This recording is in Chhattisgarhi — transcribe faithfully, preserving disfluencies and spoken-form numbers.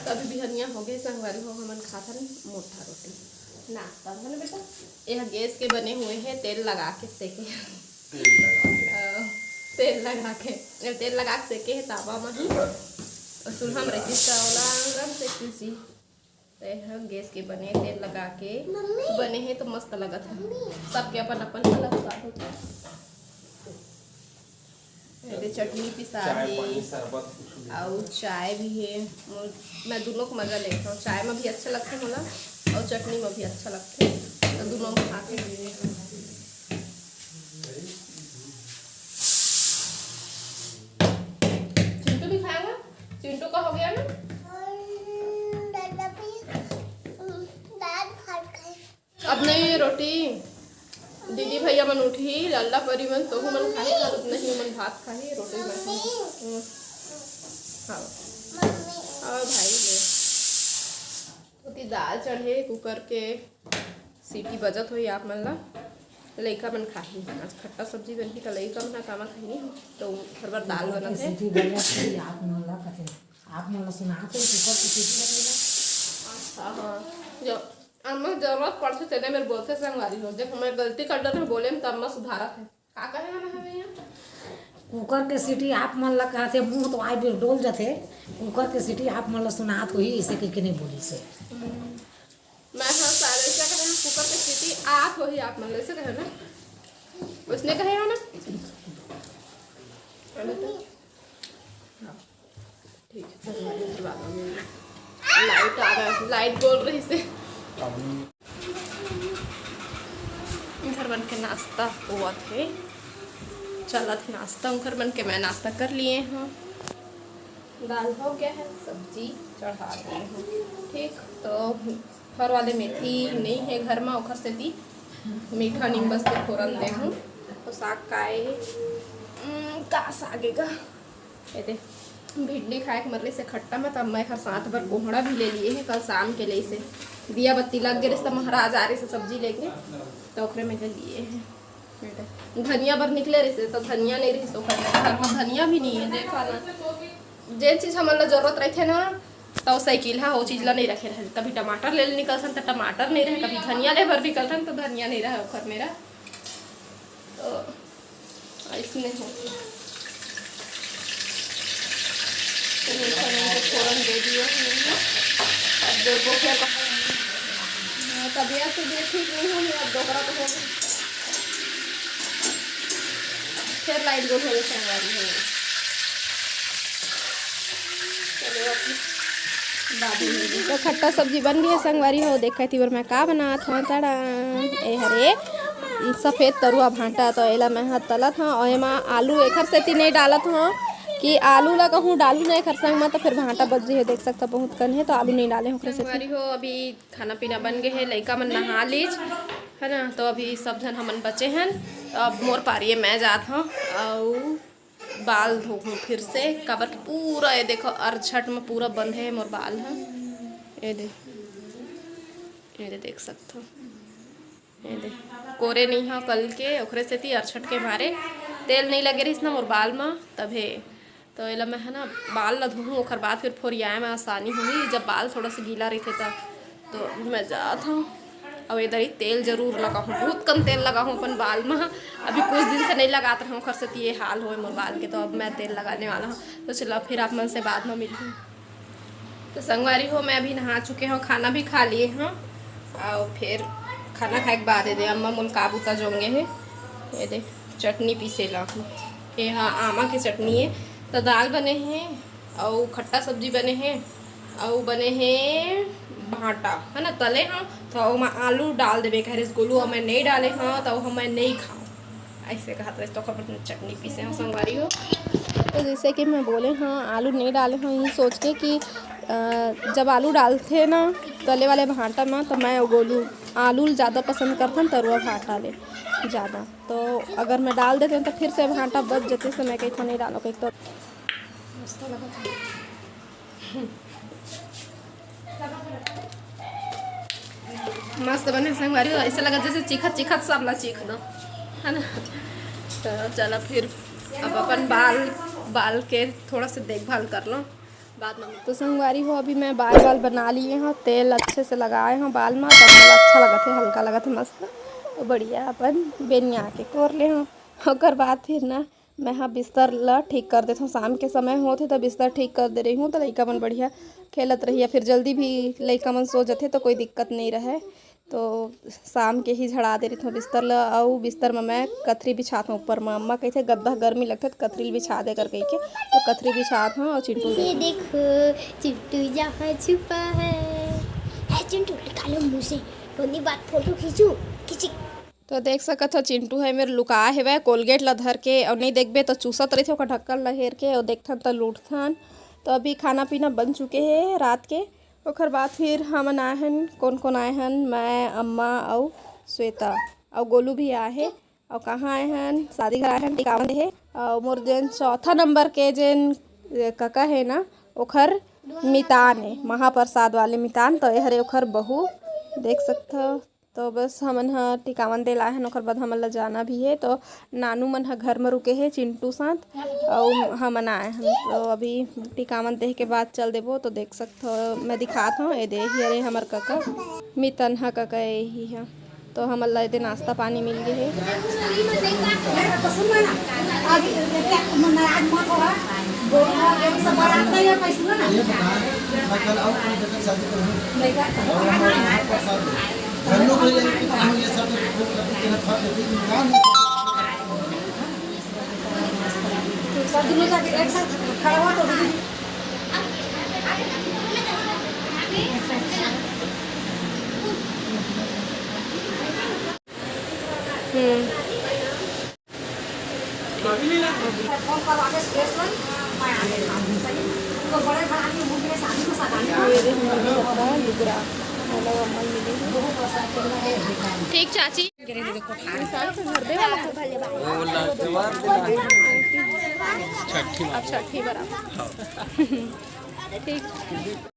अभी बिहनिया हो गए संगवारी हो, हमन खाथन मोटा रोटी नाश्ता में, है ना बेटा? यह गैस के बने हुए हैं, तेल लगा के सेके। तेल लगा के, तेल लगा के सेके है तावा में ही। और चूल्हा में रहती तो ओला आराम से खींची। तो यह गैस के बने, तेल लगा के बने हैं तो मस्त लगत है। सबके अपन अपन अलग स्वाद होता है। एदे चटनी पिसा हे, अउ चाय भी हे। मोर, मैं दुनों के मजा लेथव। चाय में भी अच्छा लगथे मोला, अउ चटनी में भी अच्छा लगथे, तो दुनों में खा के। चिंटू भी खाएगा। चिंटू का हो गया ना? अब नहीं रोटी, दीदी भैया मन उठही, लल्ला परी मन, तोहू मन खाही, खाही, नहीं मन भात खाही, रोटी मन खाही। हम्म। हाँ। और भाई ले। ओती दाल चढ़े कुकर के, सीटी बजत होई आप मन ला। लइका मन खाही, आज खट्टा सब्जी बनही त लइका मन ह कामा खाही, तो हर बार दाल बनत हे। सीटी बजत होई आप मन ला कथे, आप मन ला सुनात होई कुकर के सीटी लगे ना। अच्छा, हाँ। जो अम्मा जरूरत पड़थे तेने मेर बोलथे संगवारी हो, जब मैं गलती कर डरे बोले त अम्मा सुधारत हे। का कहे हन हवे यहाँ? कुकर के सीटी आप मन ला कहथे, मुंह तो आय बेर डोल जथे। कुकर के सीटी आप मन ला सुनात होही, इसे कहिके नहीं बोलिस हे। मैं हाँ सारे ऐसे कहे हन, कुकर के सीटी आत होही आप मन ला, ऐसे कहे ना, उसने कहे हो ना। ठीक है, चलो, अभी फिर बाद में। लाइट आ रहा है, लाइट बोल रही से। घर बन के नाश्ता होवत हे, चलत हे नाश्ता घर बन के। मैं नाश्ता कर लिए हूँ, दाल हो गया है, सब्जी चढ़ा दिए हूँ। ठीक, तो फर वाले मेथी नहीं है घर में, ओखर सेती मीठा नींबस के फोरन दे हूँ। तो साग का ए, उम, का साग ए गा? एदे, भिंडी खाए के मरले से खट्टा में, तब मैं हर साथ बर कोहड़ा भी ले लिए है, कल शाम के ले से दिया बत्ती लग गए, तो महाराज आ रहे से सब्जी लेके, तो ओकरे में ले लिए है। एदे, धनिया बर निकले रहे से, तो धनिया नहीं रहे से, ओकर में घर में धनिया भी नहीं है। देखा ना, जे चीज हमन ला जरूरत रहथे ना, तो साइकिल हा वो चीज ला नहीं रखे रहे। कभी टमाटर ले निकलथन, तो टमाटर नहीं रहे, कभी धनिया ले बर निकलथन, तो धनिया नहीं रहे ओकर मेरा। तो अइसने होथे। तो ये सब इनको फोरन दे दिए हैं। अब देखो फिर, हाँ, तबीयत, तबीयत ठीक नहीं होगी, अब दोबारा तो होगी। फिर लाइट गुल होगी, संगवारी हो। चलो, अब तो खट्टा सब्जी बन गई है संगवारी हो। देखा थी बर मैं का बनात हूँ, तड़ा ए हरे सफेद तरुआ भांटा, तो एला मैं ह तलत हूँ। और एमा आलू एखर सेती नहीं डालत हूँ कि आलू ला कहूँ डालू ना एखर संग में, तो फिर भांटा बच जी है। देख सकता बहुत कन है, तो आलू नहीं डाले हूँ ओकरे सेती। संगवारी हो, अभी खाना पीना बन गए है, लइका मन नहा लीज है ना, तो अभी सब झन हमन बचे हन। तो अब मोर पारी ए, मैं जात हूँ। अउ बाल धोहूँ फिर से, काबर कि पूरा ये देखो अरझट में पूरा बंधे है मोर बाल ह। ये दे, ये दे देख सकत हो, ये दे कोरे नहीं ह कल के, ओकरे सेती अरझट के मारे तेल नहीं लगे रहिस ना मोर बाल में, तभे। तो एला मैं है ना बाल ला धोहूँ, ओकर बाद फिर फोरियाए में आसानी होही, जब बाल थोड़ा सा गीला रहिथे त। तो अभी मैं जात हूँ। अब इधर ही तेल जरूर लगाहूँ, बहुत कम तेल लगाहूँ अपन बाल में। अभी कुछ दिन से नहीं लगात रहूँ, ओकर सेती ये हाल होए मोर बाल के, तो अब मैं तेल लगाने वाला हूँ। तो चलो फिर आप मन से बाद में मिलूँ। तो संगवारी हो, मैं अभी नहा चुके हूँ, खाना भी खा लिए हूँ, और फिर खाना खाए के बाद ये दे अम्मा मोल का बूता जोंगे है, ये दे चटनी पीसे ला हूँ, ये हाँ आमा के चटनी है। तो दाल बने हैं, अउ खट्टा सब्जी बने हे, अउ बने हे भांटा, है ना, तले हाँ। तो ओमा आलू डाल देबे कहे रहिस गोलू, अउ मैं नहीं डाले हाँ, तो हम मैं नहीं खाऊँ, ऐसे कहत रहिस। तो ओकर बर चटनी पीसे हूँ संगवारी हो। तो जैसे कि मैं बोले हाँ, आलू नहीं डाले हूँ, ये सोच के कि अ, जब आलू डालथे ना तले वाले भांटा में, तो मैं अउ गोलू आलू ल ज़्यादा पसंद करथन तरुआ भांटा ले ज़्यादा। तो अगर मैं डाल देते तो फिर से भांटा बच जते, तो मैं कही नहीं डालो कही तो। मस्त लगत है। मस्त बने संगवारी हो, ऐसे लगा जैसे चीखत चीखत सब ला चीख दो, है ना। तो चलो फिर अब अपन बाल, बाल के थोड़ा सा देखभाल कर लो। तो संगवारी हो, अभी मैं बाल वाल बना लिए हव, तेल अच्छे से लगाए हव बाल म, तब मोला अच्छा लगत हे, हल्का लगत हे, मस्त। तो बढ़िया अपन बेनिया के कोर ले हव। ओकर बाद फिर ना मैं ह बिस्तर ल ठीक कर देथव। शाम के समय होत हे त बिस्तर ठीक कर दे रही हूँ, त लइका मन बढ़िया खेलत रही, या फिर जल्दी भी लइका मन सो जथे त कोई दिक्कत नहीं रहे। तो शाम के ही झड़ा दे रहिथव बिस्तर ल, अउ बिस्तर म मैं कथरी बिछात हव। ऊपर म अम्मा कहिथे गद्दा गर्मी लगथे त कथरी ल बिछा दे कर कहिके, तो कथरी बिछात हव। अउ चिंटू ये देखो, चिंटू यहाँ छुपा है। है चिंटू, निकालो मुँह से, कोनी बात, फोटो खींचू, खींची। तो देख सकत हो, चिंटू हे मेर लुका हेवय कोलगेट ला धर के, अउ नहीं देखबे तो चूसत रहिथे ओकर ढक्कन ला हेर के, अउ देखथन त लूटथन। तो अभी खाना पीना बन चुके हे रात के। ओकर बाद फिर हमन आए हन, कोन कोन आए हन, मैं, अम्मा अउ श्वेता अउ गोलू भी आए हे। अउ कहाँ आए हन? शादी घर आए हन, टिकावन दे हे। अउ मोर जेन चौथा नंबर के जेन कका हे ना, ओखर मितान ए, महाप्रसाद वाले मितान, तो एहरे ओखर बहू, देख सकथव। तो बस हमन ह टिकावन दे लाए हन, ओकर बाद हमन ला जाना भी हे। तो नानू मन ह घर म रुके हे चिंटू साथ, अउ हमन आए हन। तो अभी टिकावन देह के बाद चल देबो। तो देख सकथव, मैं दिखात हव, ए दे, ये रे हमर कका, मितन ह कका, यही ह। तो हमन ला एदे नाश्ता पानी मिल गे हे। ठीक चाची। छठी अब छठी बराबर। ठीक।